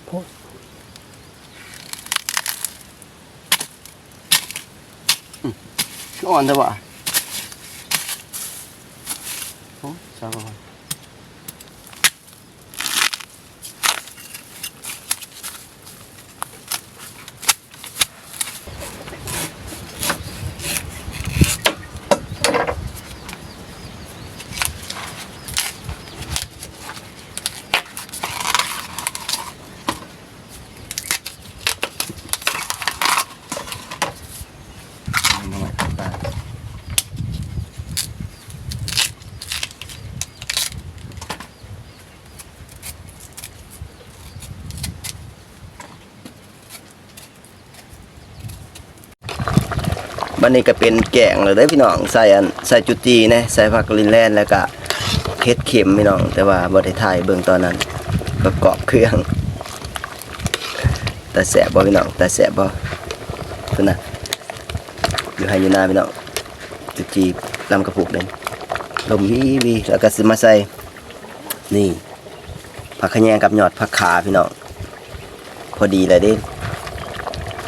ໂພດ ອືມ ຄືອ່ອນແທ້ຫວາ? ໂອ້ ຊາວກວ່າວັນ. ບັດນີ້ກໍເປັນແກງແລ້ວເດີ້ພີ່ນ້ອງ ໃສ່ອັນ ໃສ່ຈຸຈີ່ແດ່ ໃສ່ຜັກກະຫຼີ່ແລນ ແລ້ວກະເຫັດເຂັມພີ່ນ້ອງ ແຕ່ວ່າບໍ່ໄດ້ຖ່າຍເບິ່ງຕອນນັ້ນ ປະກອບເຄື່ອງ. ຕາແຊບບໍ່ພີ່ນ້ອງ ຕາແຊບບໍ່? ພຸ້ນນະ ຢູ່ໄຮ່ຢູ່ນາພີ່ນ້ອງ ຈຸຈີ່ລຳກະພຸກເດ້ ລົມວີໆ ແລ້ວກໍຊິມາໃສ່ ນີ້ ຜັກຂະແຍງກັບຍອດຜັກຂາພີ່ນ້ອງ ພໍດີແລ້ວເດ້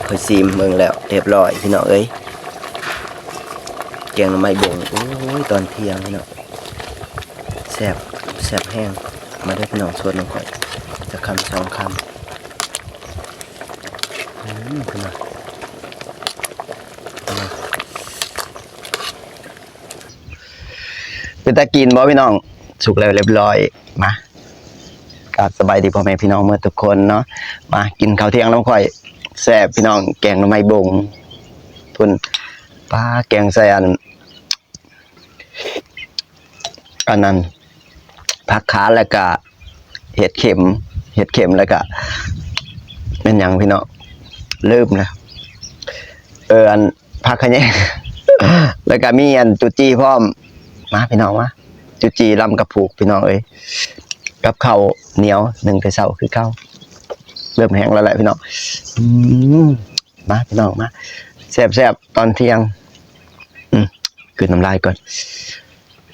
ຂ້ອຍຊີມເບິ່ງແລ້ວຮຽບຮ້ອຍພີ່ນ້ອງເອີຍ ແກງໜໍ່ໄມ້ບົງ ໂອ້ຍ ຕອນທ່ຽງພີ່ນ້ອງ ແຊບ ແຊບແຮງ ມາເດີ້ພີ່ນ້ອງ ຊວນນຳຂ້ອຍ ຈັກຄຳສອງຄຳ ອືມ ເປັນຕາກິນບໍ່ພີ່ນ້ອງ? ສຸກແລ້ວຮຽບຮ້ອຍ ມາ ກາບສະບາຍດີພໍ່ແມ່ພີ່ນ້ອງໝົດທຸກຄົນເນາະ ມາກິນເຂົ້າທ່ຽງນຳຂ້ອຍ ແຊບພີ່ນ້ອງ ແກງໜໍ່ໄມ້ບົງ ພຸ້ນ ປາ ແກງໃສ່ອັນ ອັນນັ້ນ ຜັກຂາ ແລ້ວກະເຫັດເຂັມ ເຫັດເຂັມ ແລ້ວກະແມ່ນຫຍັງພີ່ນ້ອງ ລືມແລ້ວ ເອີ ອັນ ຜັກຂະແຍງ ແລ້ວກະມີອັນຈຸຈີ່ພ້ອມ ມາພີ່ນ້ອງມາ ຈຸຈີ່ລຳກະພຸກພີ່ນ້ອງເອີຍ ກັບເຂົ້າໜຽວ ໜຶ້ງແຕ່ເຊົ້າຄືເກົ່າ ເລີ່ມແຫ້ງແລ້ວແຫຼະພີ່ນ້ອງ ອືມ ມາພີ່ນ້ອງມາ ແຊບໆ ຕອນທ່ຽງ ອືມ ກືນນ້ຳລາຍກ່ອນ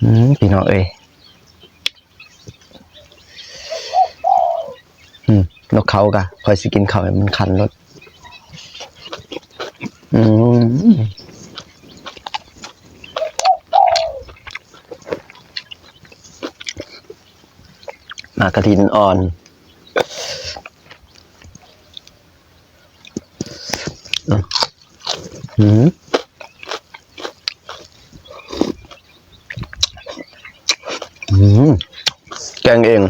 ອືມ ພີ່ນ້ອງເອີຍ ອືມ ນົກເຂົາກະ ຂ້ອຍຊິກິນເຂົ້າໃຫ້ມັນຄັນໂລດ ອືມ ໝາກກະທິນອ່ອນ ອືມ ອືມ ແກງເອງ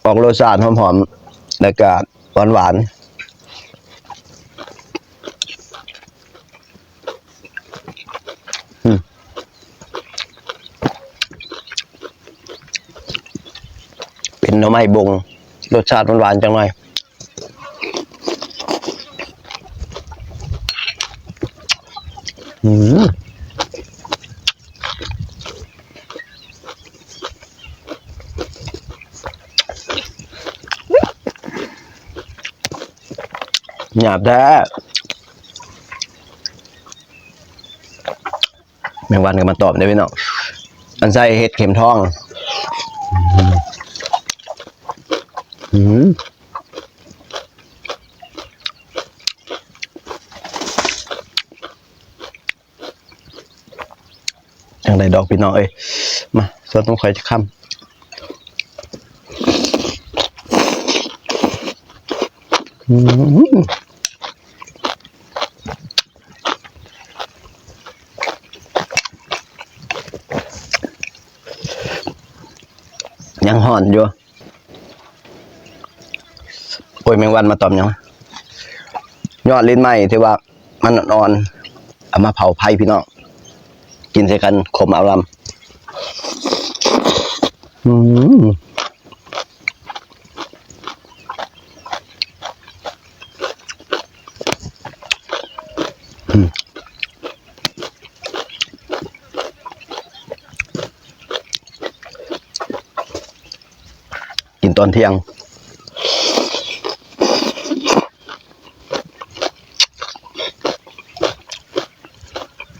ອອກລົດຊາດຫອມໆ ແລ້ວກະຫວານໆ. ອືມ ເປັນໜໍ່ໄມ້ບົງ ລົດຊາດຫວານໆ ຈັກໜ້ອຍ ອືມ. ຫຍາບແທ້ ແມງວັນກໍມາຕອມເດ້ພີ່ນ້ອງ ອັນໃສ່ເຫັດເຂັມທອງ ອືມ ອືມ. ຈັ່ງໃດດອກພີ່ນ້ອງເອີຍ ມາ ຊວນນຳຂ້ອຍຈັກຄຳ ອືມ ຍັງຮ້ອນຢູ່. ໂອ້ຍ ແມງວັນມາຕອມຫຍັງ ຍອດລິ້ນໄມ້ທີ່ວ່າມັນອ່ອນໆ ເອົາມາເຜົາໄຟພີ່ນ້ອງ ກິນໃສ່ກັນ ຂົມອາລຳ ອືມ ອືມ. ກິນຕອນທ່ຽງ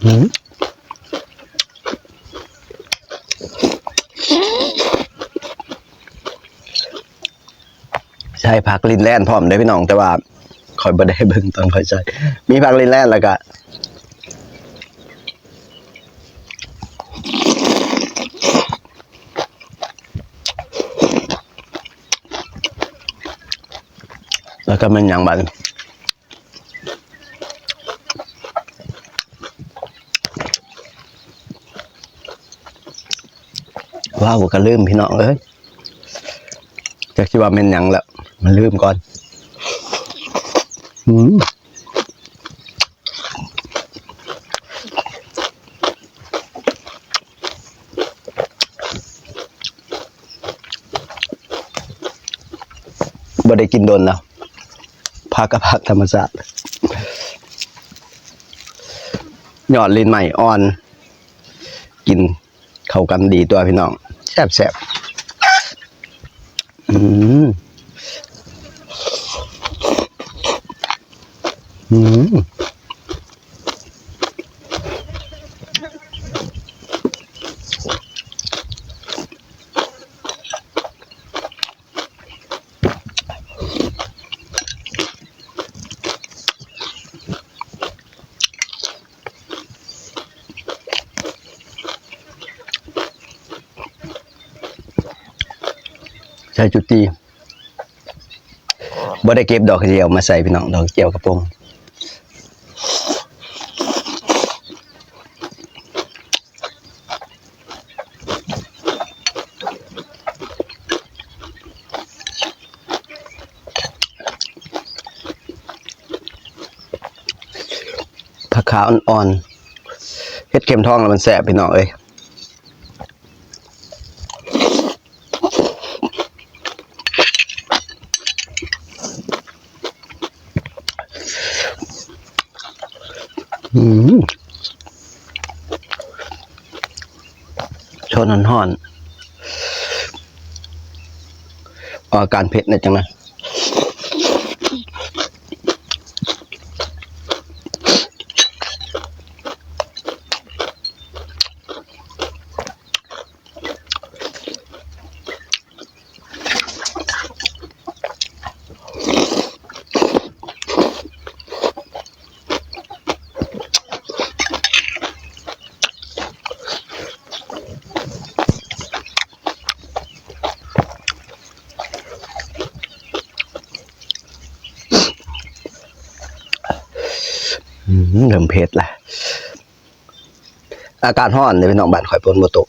ອືມ. ອ້າຍຜັກລິນແລ່ນພ້ອມເດ້ພີ່ນ້ອງ ແຕ່ວ່າຂ້ອຍບໍ່ໄດ້ເບິ່ງຕອນຂ້ອຍໃສ່ ມີຜັກລິນແລ່ນ ແລ້ວກະ ແລ້ວກະແມ່ນຫຍັງບາດນີ້? ວ້າວ ກະລືມພີ່ນ້ອງເອີຍ ຈັກຊິວ່າແມ່ນຫຍັງລະ ມັນລືມກ່ອນ ອືມ. ບໍ່ໄດ້ກິນດົນແລ້ວ ຜັກກະຜັກທຳມະຊາດ ຍອດລິນໄມ້ອ່ອນ ກິນເຂົ້າກັນດີຕົວະພີ່ນ້ອງ ແຊບໆ. ອືມ ອືມ ໃສ່ຈຸດຈີ່ ບໍ່ໄດ້ເກັບດອກກະເຈີ່ຍມາໃສ່ພີ່ນ້ອງ ດອກກະເຈີ່ຍກະປົງ. ຜັກຂາອ່ອນໆ ເຮັດເຂັມທອງແລ້ວມັນແຊບພີ່ນ້ອງເອີຍ. ອືມ ຊົນຮ້ອນໆ ອອກອາການເຜັດແດ່ຈັງນະ. ອືມ ເລີ່ມເຜັດລະ. ອາກາດຮ້ອນເດ້ພີ່ນ້ອງ ບ້ານຂ້ອຍຝົນບໍ່ຕົກ.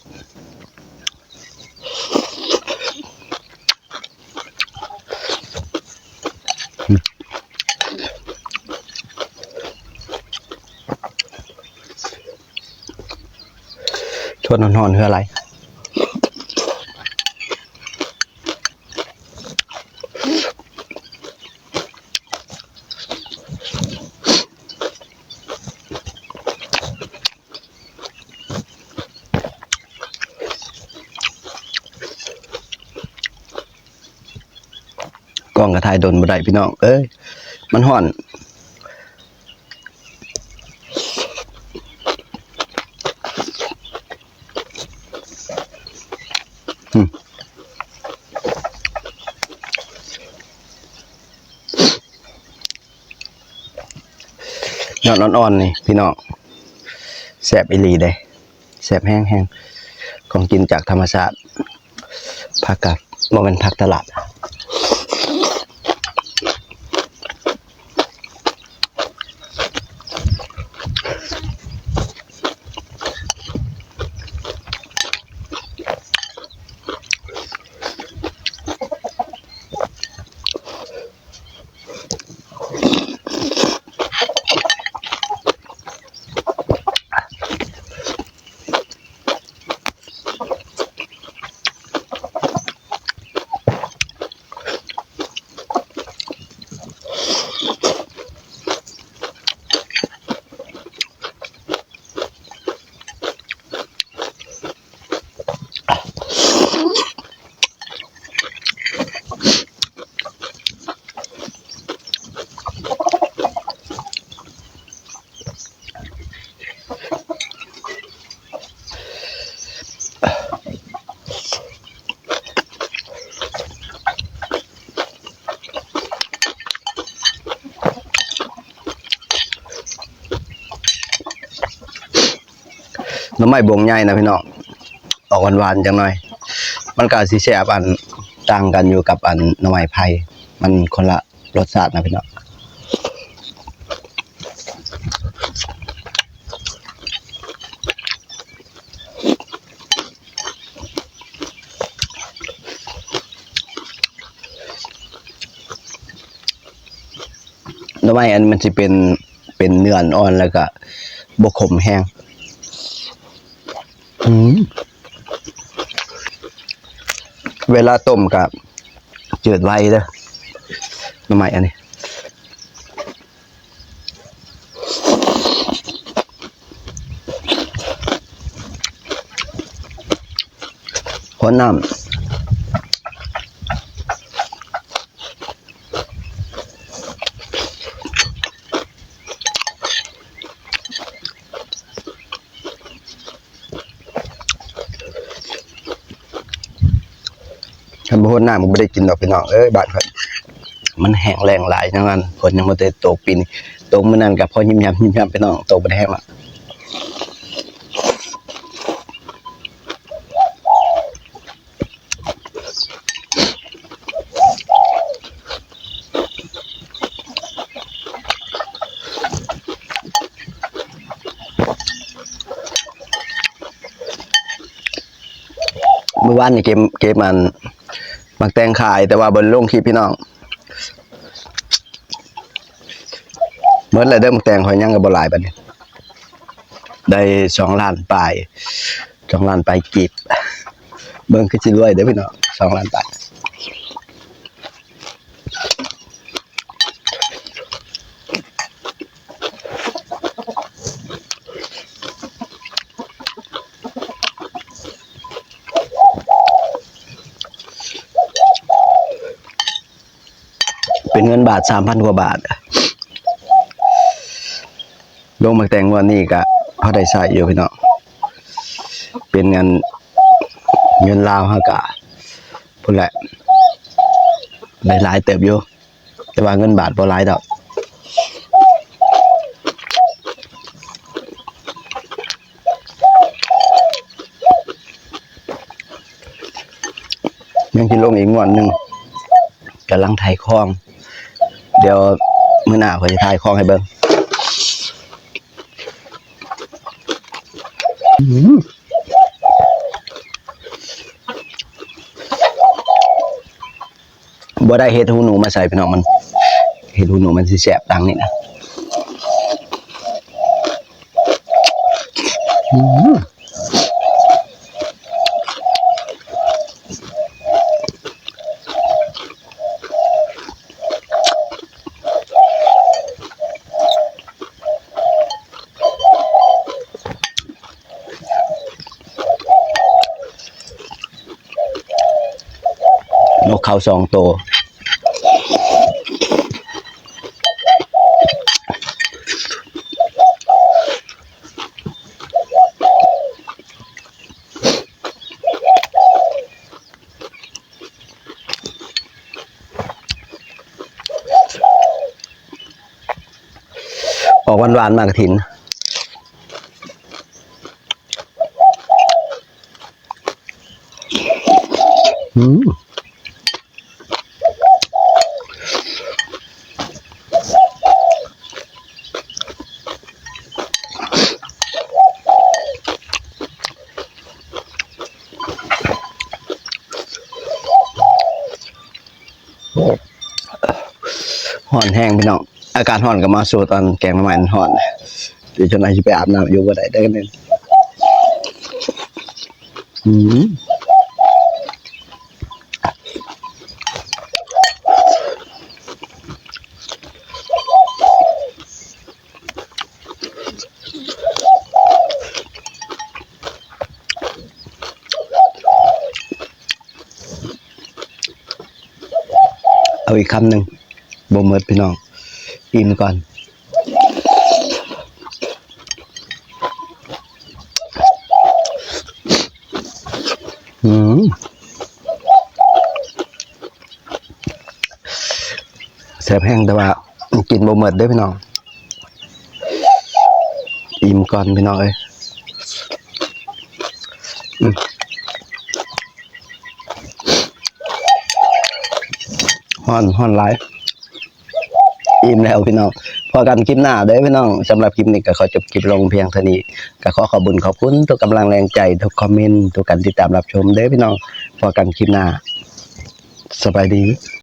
ຊົນຮ້ອນໆ ເຫື່ອໄຫຼ. ກ້ອງກະຖ່າຍດົນບໍ່ໄດ້ພີ່ນ້ອງເອີຍ ມັນຮ້ອນ. ອືມ ຍອດອ່ອນໆ ນີ້ພີ່ນ້ອງ ແຊບອີ່ຫຼີເດ້ ແຊບແຮງໆ ຂອງກິນຈາກທຳມະຊາດ. ຜັກກາດ ບໍ່ແມ່ນຜັກຕະຫຼາດ. ອ น่อไม้บวงใหญ่นะพี่น้อง ออกหวานๆจักหน่อย มันก็สิแซ่บ อันต่างกันอยู่กับอันหน่อไม้ไผ่ มันคนละรสชาตินะพี่น้อง หน่อไม้อันมันสิเป็น เป็นเนื้ออ่อนๆ แล้วก็บ่ขมแฮง อืม เวลาต้มก็จืดไวเด้อ หน่อไม้อันนี้ หดน้ำ คันบ่หดน้ำก็บ่ได้กินดอกพี่น้องเอ้ย บ้านข้อยมันแห้งแล้งหลาย จั่งนั้นฝนยังบ่ได้ตกปีนี้ ตกมื้อนั้นก็พอยิบยับยิบยับพี่น้อง ตกบ่ได้แฮงละ มื้อวานนี้เก็บ เก็บอันหมากแตงขาย แต่ว่าบ่ได้ลงคลิปพี่น้อง หมดแล้วเด้อ หมากแตงข้อยยังก็บ่หลายปานนี้ ได้สองล้านปลาย สองล้านปลายกีบ เบิ่งคือสิรวยเด้อพี่น้อง สองล้านปลาย เป็นเงินบาทสามพันกว่าบาท ลงหมากแตงงวดนี้ก็พอได้ใช้อยู่พี่น้อง เป็นเงิน เงินลาวเฮาก็ พุ้นแหละ ได้หลายเติบอยู่ แต่ว่าเงินบาทบ่หลายดอก ยังสิลงอีกงวดหนึ่ง กำลังไถคลอง เดี๋ยวมื้อหน้าข้อยสิไถคลองให้เบิ่ง อืม บ่ได้เห็ดหูหนูมาใส่พี่น้อง มัน เห็ดหูหนูมันสิแซ่บดังนี่นะ อืม นกเขาสองโต ออกหวานๆ มากระถิน อืม ฮ้อนแฮงพี่น้อง อากาศฮ้อนก็มาสู่ตอนแกงหน่อไม้มันฮ้อน เดี๋ยวจักหน่อยสิไปอาบน้ำอยู่บ่ได้เด้อนี่ อืม เอาอีกคำหนึ่ง บ่หมดพี่น้อง อิ่มก่อน อืม แซ่บแฮง แต่ว่ากินบ่หมดเด้อพี่น้อง อิ่มก่อนพี่น้องเอ้ย ອືມ ຮ້ອນ ຮ້ອນຫຼາຍ. ອີ່ມແລ້ວພີ່ນ້ອງ ພໍ້ກັນຄລິບໜ້າເດີພີ່ນ້ອງ. ສຳລັບຄລິບນີ້ກໍຂໍຈົບຄລິບລົງພຽງເທົ່ານີ້. ກໍຂໍຂອບບຸນຂອບຄຸນທຸກກຳລັງແຮງໃຈ, ທຸກຄອມເມັນ, ທຸກການຕິດຕາມຮັບຊົມເດີພີ່ນ້ອງ. ພໍ້ກັນຄລິບໜ້າ. ສະບາຍດີ.